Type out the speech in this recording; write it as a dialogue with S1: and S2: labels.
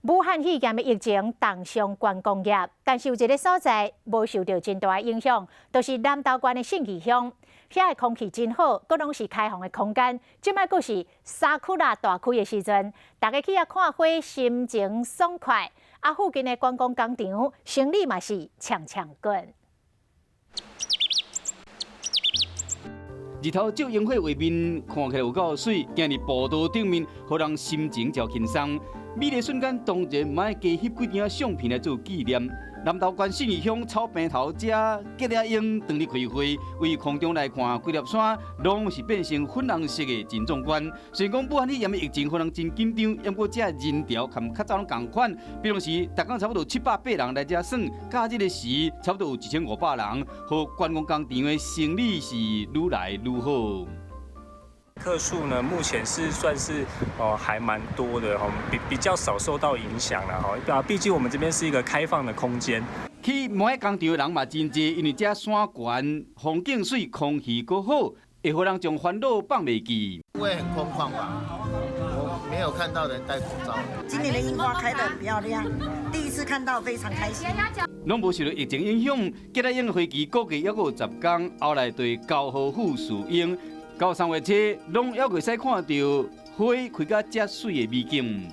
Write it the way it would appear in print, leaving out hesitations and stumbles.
S1: 武漢肺炎的疫情重傷觀光業，但是有一个所在無受著真大的影響，就是南投縣的信義鄉。遐的空氣真好，閣攏是開放的空間。這擺閣是沙庫拉大開的時陣，大家去遐看花，心情爽快。啊，附近的觀光工廠生意嘛是強強滾。
S2: 日頭照櫻花畫面看起來有夠媠，行佇步道頂面，予人心情誠輕鬆。美麗瞬間當然嘛愛加翕幾張相片來做紀念。南投縣信義鄉草坪頭遮吉仔櫻當咧開花，對空中來看，規粒山攏是變成粉紅色的，真壯觀。雖然講武漢肺炎的疫情予人真緊張，毋過遮人潮佮較早攏仝款。比如時，逐工差不多七八百人來遮耍，假日的時差不多有1500人，予觀光工廠的生意是愈來愈好。
S3: 客數呢，目前是算是哦，還蠻多的吼，比較少受到影響啦吼。啊，畢竟我們這邊是一個開放的空間。
S2: 去摩工廠的人嘛真濟，因為遮山懸，風景媠，空氣閣好，會予人將煩惱放袂記。
S4: 不會很空曠吧？我沒有看到人戴口罩。
S5: 今年的櫻花開得很漂亮，第一次看到，非常開心。
S2: 攏無受著疫情影響，吉仔櫻花期估計猶閣有10工，後來對9號富士櫻。到3月初，攏猶會使看著花開甲遮媠的美景。